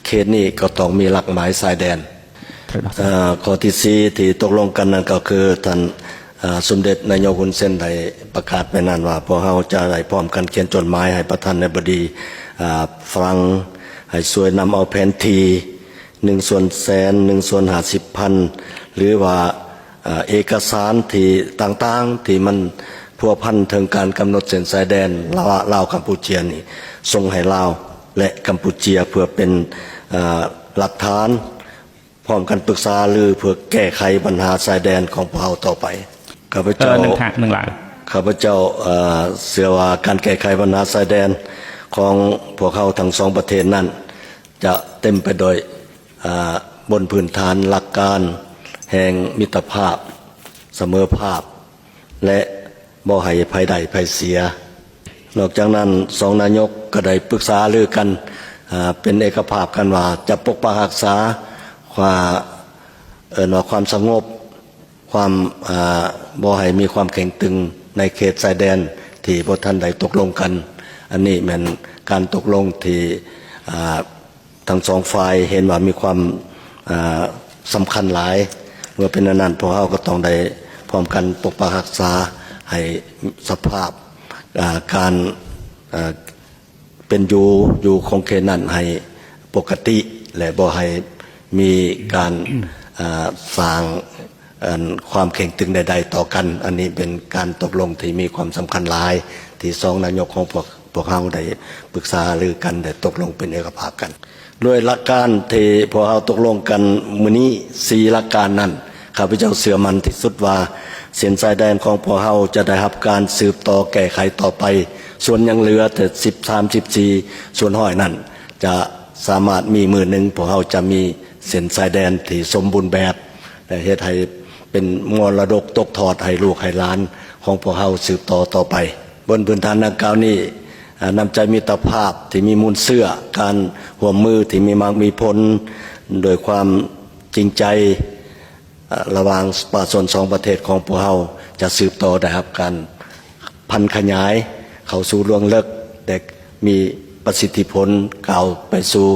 ເຂດນີ້ກໍຕ້ອງມີຫຼັກໝາຍຊາຍແດນ. ເອີ ຂໍ້ທີສີ່ທີ່ຕົກລົງກັນນັ້ນກໍຄື ທ່ານ ເອີ ສົມເດັດນາຍົກ ຮຸນເຊນ ໄດ້ປະກາດໄປນັ້ນວ່າ ພວກເຮົາຈະໄດ້ພ້ອມກັນຂຽນຈົດໝາຍໃຫ້ປະທານາທິບໍດີ ອາ ຝຣັ່ງ ໃຫ້ຊ່ວຍນຳເອົາແຜນທີ່ ໜຶ່ງສ່ວນແສນ ໜຶ່ງສ່ວນຫ້າສິບພັນ ຫຼືວ່າ ເອີ ເອກະສານທີ່ຕ່າງໆ ທີ່ມັນພົວພັນເຖິງການກຳນົດເສັ້ນຊາຍແດນລະຫວ່າງລາວກຳປູເຈຍນີ້ ສົ່ງໃຫ້ລາວ ແລະ ກຳປູເຈຍ ເພື່ອເປັນ ເອີ ຫຼັກຖານ ພ້ອມກັນປຶກສາຫາລືເພື່ອແກ້ໄຂບັນຫາຊາຍແດນຂອງພວກເຮົາຕໍ່ໄປ. ຂ້າພະເຈົ້າ ເອີ ໜຶ່ງຖາດ ໜຶ່ງຫຼັງ. ຂ້າພະເຈົ້າ ເອີ ເຊື່ອວ່າການແກ້ໄຂບັນຫາຊາຍແດນຂອງພວກເຮົາທັງສອງປະເທດນັ້ນ ຈະເຕັມໄປໂດຍ ເອີ ບົນພື້ນຖານຫຼັກການແຫ່ງມິດຕະພາບ, ສະເໝີພາບ ແລະ ບໍ່ໃຫ້ໃຜໄດ້ໃຜເສຍ. ນອກຈາກນັ້ນ ສອງນາຍົກກໍໄດ້ປຶກສາຫາລືກັນ ເປັນເອກະພາບກັນວ່າຈະປົກປັກຮັກສາ ຄວາມ ເອີ້ນວ່າຄວາມສະຫງົບ, ຄວາມ ເອີ ບໍ່ໃຫ້ມີຄວາມເຄັ່ງຕຶງໃນເຂດຊາຍແດນທີ່ບໍ່ທັນໄດ້ຕົກລົງກັນ. ອັນນີ້ແມ່ນການຕົກລົງທີ່ ເອີ ທັງສອງຝ່າຍເຫັນວ່າມີຄວາມ ເອີ ສຳຄັນຫຼາຍ. ເມື່ອເປັນອັນນັ້ນ ພວກເຮົາກໍຕ້ອງໄດ້ພ້ອມກັນປົກປັກຮັກສາໃຫ້ສະພາບ ເອີ ການ ເອີ ເປັນຢູ່ ຢູ່ຂອງເຂດນັ້ນໃຫ້ປົກກະຕິ ແລະ ບໍ່ໃຫ້ມີການ ເອີ ສ້າງ ອັນ ຄວາມເຄັ່ງຕຶງໃດໆຕໍ່ກັນ. ອັນນີ້ເປັນການຕົກລົງທີ່ມີຄວາມສຳຄັນຫຼາຍ ທີ່ສອງນາຍົກຂອງພວກ ພວກເຮົາໄດ້ປຶກສາຫາລືກັນ ໄດ້ຕົກລົງເປັນເອກະພາບກັນ. ໂດຍຫຼັກການທີ່ພວກເຮົາຕົກລົງກັນມື້ນີ້ ສີ່ຫຼັກການນັ້ນ, ຂ້າພະເຈົ້າເຊື່ອໝັ້ນທີ່ສຸດວ່າ ເສັ້ນຊາຍແດນຂອງພວກເຮົາຈະໄດ້ຮັບການສືບຕໍ່ແກ້ໄຂຕໍ່ໄປ. ສ່ວນຍັງເຫຼືອແຕ່ສິບສາມ ສິບສີ່ສ່ວນຮ້ອຍນັ້ນ ຈະສາມາດມີມື້ໜຶ່ງ ພວກເຮົາຈະມີເສັ້ນຊາຍແດນທີ່ສົມບູນແບບ ແລະ ເຮັດໃຫ້ເປັນມໍລະດົກຕົກທອດໃຫ້ລູກໃຫ້ຫຼານຂອງພວກເຮົາສືບຕໍ່ຕໍ່ໄປ. ບົນພື້ນຖານດັ່ງກ່າວນີ້, ອາ, ນ້ຳໃຈມິດຕະພາບທີ່ມີມູນເຊື້ອ, ການຮ່ວມມືທີ່ມີໝາກມີຜົນ, ໂດຍຄວາມຈິງໃຈ, ອາ, ລະຫວ່າງປະຊາຊົນສອງປະເທດຂອງພວກເຮົາຈະສືບຕໍ່ໄດ້ຮັບການ ພັນຂະຫຍາຍເຂົ້າສູ່ລວງເລິກ ແລະ ມີປະສິດທິຜົນ ກ້າວໄປສູ່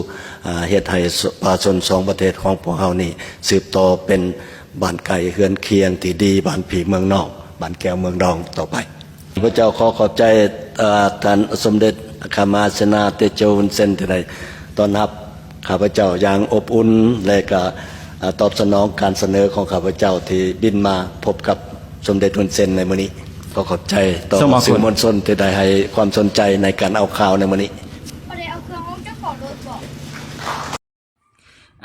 ອາ ເຮັດໃຫ້ປະຊາຊົນສອງປະເທດຂອງພວກເຮົານີ້ ສືບຕໍ່ເປັນບ້ານໃກ້ເຮືອນຄຽງທີ່ດີ, ບ້ານພີ່ເມືອງນ້ອງ, ບ້ານແກ້ວເມືອງດອງຕໍ່ໄປ. ຂ້າພະເຈົ້າຂໍຂອບໃຈ ເອີ ທ່ານສົມເດັດ ຄະມາເສນາ ເຕໂຈ ຮຸນເຊນ ທີ່ໄດ້ຕ້ອນຮັບ ຂ້າພະເຈົ້າຢ່າງອົບອຸ່ນ ແລະ ກະ ອາ ຕອບສະໜອງການສະເໜີຂອງຂ້າພະເຈົ້າທີ່ບິນມາພົບກັບສົມເດັດຮຸນເຊນໃນມື້ນີ້. ຂໍຂອບໃຈຕໍ່ສື່ມວນຊົນທີ່ໄດ້ໃຫ້ຄວາມສົນໃຈໃນການເອົາຂ່າວໃນມື້ນີ້. ບໍ່ໄດ້ເອົາເຄື່ອງອອກຈາກເບົາະລົດບໍ?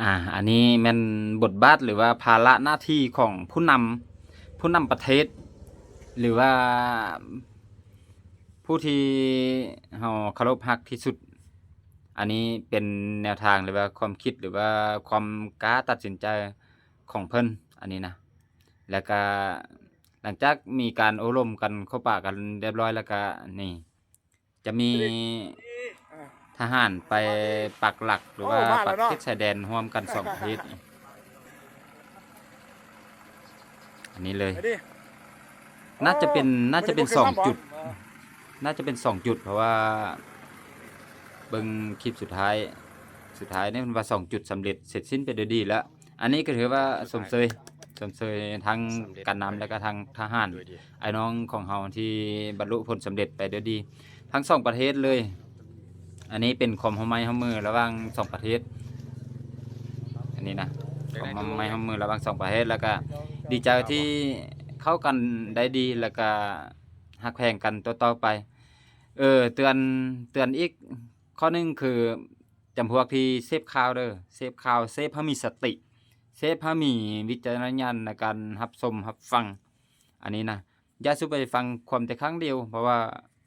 ອາ ອັນນີ້ແມ່ນບົດບາດ ຫຼືວ່າພາລະໜ້າທີ່ຂອງຜູ້ນຳ, ຜູ້ນຳປະເທດ ຫຼືວ່າຜູ້ທີ່ເຮົາເຄົາລົບຮັກທີ່ສຸດ. ອັນນີ້ເປັນແນວທາງ ຫຼືວ່າຄວາມຄິດ ຫຼືວ່າຄວາມກ້າຕັດສິນໃຈຂອງເພິ່ນ ອັນນີ້ນະ. ແລ້ວກະຫຼັງຈາກມີການໂອ້ລົມກັນ ເຂົ້າປາກັນຮຽບຮ້ອຍແລ້ວກະ ນີ້ ຈະມີທະຫານໄປປັກຫຼັກ ຫຼືວ່າປັກເຂດຊາຍແດນຮ່ວມກັນສອງປະເທດ. ອັນນີ້ເລີຍ ໜ້າຈະເປັນ ໜ້າຈະເປັນສອງຈຸດ ໜ້າຈະເປັນສອງຈຸດ ເພາະວ່າເບິ່ງຄລິບສຸດທ້າຍ ສຸດທ້າຍນີ້ເພິ່ນວ່າສອງຈຸດສຳເລັດເສັດສິ້ນໄປໂດຍດີແລ້ວ. ອັນນີ້ກໍຖືວ່າຊົມເຊີຍ ຊົມເຊີຍທັງການນຳ ແລະກະທັງທະຫານ ອ້າຍນ້ອງຂອງເຮົາທີ່ບັນລຸຜົນສຳເລັດໄປໂດຍດີ ທັງສອງປະເທດເລີຍ. ອັນນີ້ເປັນຄວາມຮ່ວມໄມ້ຮ່ວມມືລະຫວ່າງສອງປະເທດ ອັນນີ້ນະ ຄວາມຮ່ວມໄມ້ຮ່ວມມືລະຫວ່າງສອງປະເທດ ແລ້ວກະດີໃຈທີ່ເຂົ້າກັນໄດ້ດີ ແລ້ວກະຮັກແພງກັນຕໍ່ໆໄປ. ເອີ ເຕືອນ ເຕືອນອີກຂໍ້ໜຶ່ງຄື ຈຳພວກທີ່ເສບຂ່າວເດີ ເສບຂ່າວ ເສບໃຫ້ມີສະຕິ ເສບໃຫ້ມີວິຈາລະນະຍານໃນການຮັບຊົມຮັບຟັງ. ອັນນີ້ນະ ຢ່າສູ່ໄປຟັງຄວາມແຕ່ຂ້າງດຽວ ເພາະວ່າ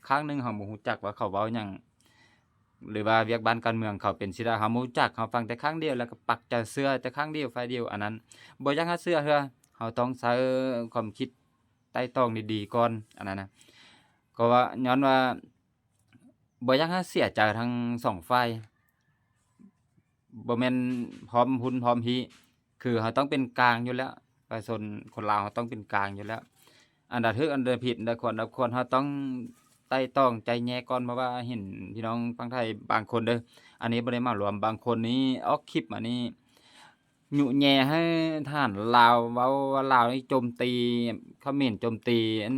ຂ້າງໜຶ່ງເຮົາບໍ່ຮູ້ຈັກວ່າເຂົາເວົ້າຫຍັງ ຫຼືວ່າວຽກບ້ານການເມືອງເຂົາເປັນຊິໃດ ເຮົາບໍ່ຮູ້ຈັກ ເຮົາຟັງແຕ່ຂ້າງດຽວ ແລ້ວກໍປັກໃຈເຊື່ອແຕ່ຂ້າງດຽວ ຝ່າຍດຽວ. ອັນນັ້ນບໍ່ຢາກໃຫ້ເຊື່ອເທື່ອ ເຮົາຕ້ອງໃຊ້ຄວາມຄິດໄຕ່ຕອງດີໆກ່ອນ ອັນນັ້ນນະ. ກໍວ່າ ຍ້ອນວ່າ ບໍ່ຢາກໃຫ້ເສຍໃຈທັງສອງຝ່າຍ ບໍ່ແມ່ນພ້ອມຮຸ້ນພ້ອມຮີ້ ຄືເຮົາຕ້ອງເປັນກາງຢູ່ແລ້ວ ປະຊາຊົນຄົນລາວເຮົາຕ້ອງເປັນກາງຢູ່ແລ້ວ. ອັນໃດຖືກ ອັນໃດຜິດ ອັນໃດຄວນ ອັນໃດບໍ່ຄວນ ເຮົາຕ້ອງ ໄຕ່ຕອງໃຈແຍກກ່ອນ ເພາະວ່າເຫັນພີ່ນ້ອງຝັ່ງໄທບາງຄົນເດີ ອັນນີ້ບໍ່ໄດ້ເໝົາລວມ ບາງຄົນນີ້ອອກຄລິບມານີ້ຍຸແຍ່ໃຫ້ທະຫານລາວ ເວົ້າວ່າລາວນີ້ໂຈມຕີຂະເໝນ ໂຈມຕີອັນ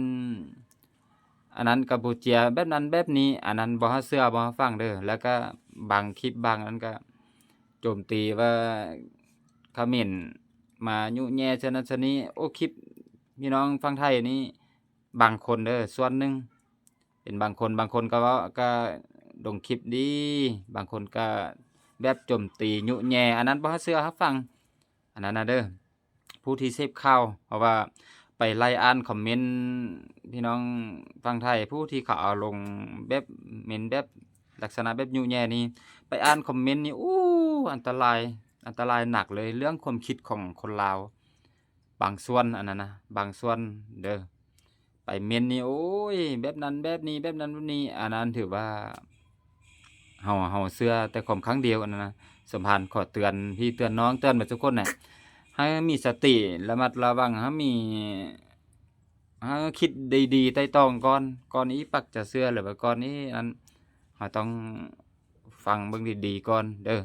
ອັນນັ້ນກຳປູເຈຍ ແບບນັ້ນແບບນີ້ ອັນນັ້ນບໍ່ໃຫ້ເຊື່ອ ບໍ່ໃຫ້ຟັງເດີ. ແລ້ວກະບາງຄລິບບາງອັນກະໂຈມຕີວ່າຂະເໝນມາຍຸແຍ່ຊັ້ນນັ້ນຊັ້ນນີ້. ໂອ້ ຄລິບພີ່ນ້ອງຝັ່ງໄທນີ້ ບາງຄົນເດີ ສ່ວນໜຶ່ງ ເປັນບາງຄົນ ບາງຄົນກະເວົ້າ ກະລົງຄລິບດີ ບາງຄົນກະແບບໂຈມຕີຍຸແຍ່ ອັນນັ້ນບໍ່ໃຫ້ເຊື່ອໃຫ້ຟັງ ອັນນັ້ນນະເດີ. ຜູ້ທີ່ເສບຂ່າວ ເພາະວ່າໄປໄລ່ອ່ານຄອມເມັນພີ່ນ້ອງຝັ່ງໄທ ຜູ້ທີ່ເຂົາເອົາລົງແບບເມັນ ແບບລັກສະນະແບບຍຸແຍ່ນີ້ ໄປອ່ານຄອມເມັນນີ້ ໂອ້ ອັນຕະລາຍ ອັນຕະລາຍໜັກເລີຍ ເລື່ອງຄວາມຄິດຂອງຄົນລາວບາງສ່ວນ ອັນນັ້ນນະ ບາງສ່ວນເດີ ໄປເມັນນີ້ ໂອ້ຍ ແບບນັ້ນແບບນີ້ ແບບນັ້ນແບບນີ້ ອັນນັ້ນຖືວ່າເຮົາ ເຮົາເຊື່ອແຕ່ຄວາມຂ້າງດຽວ ອັນນັ້ນນະ. ສົມພານຂໍເຕືອນພີ່ເຕືອນນ້ອງ ເຕືອນໝົດທຸກຄົນນະ ໃຫ້ມີສະຕິ ລະມັດລະວັງ ໃຫ້ມີ ໃຫ້ຄິດດີໆ ໄຕ່ຕອງກ່ອນ ກ່ອນອີ່ປັກຈະເຊື່ອ ຫຼືວ່າກ່ອນອີ່ອັນ ເຮົາຕ້ອງຟັງເບິ່ງດີໆກ່ອນເດີ.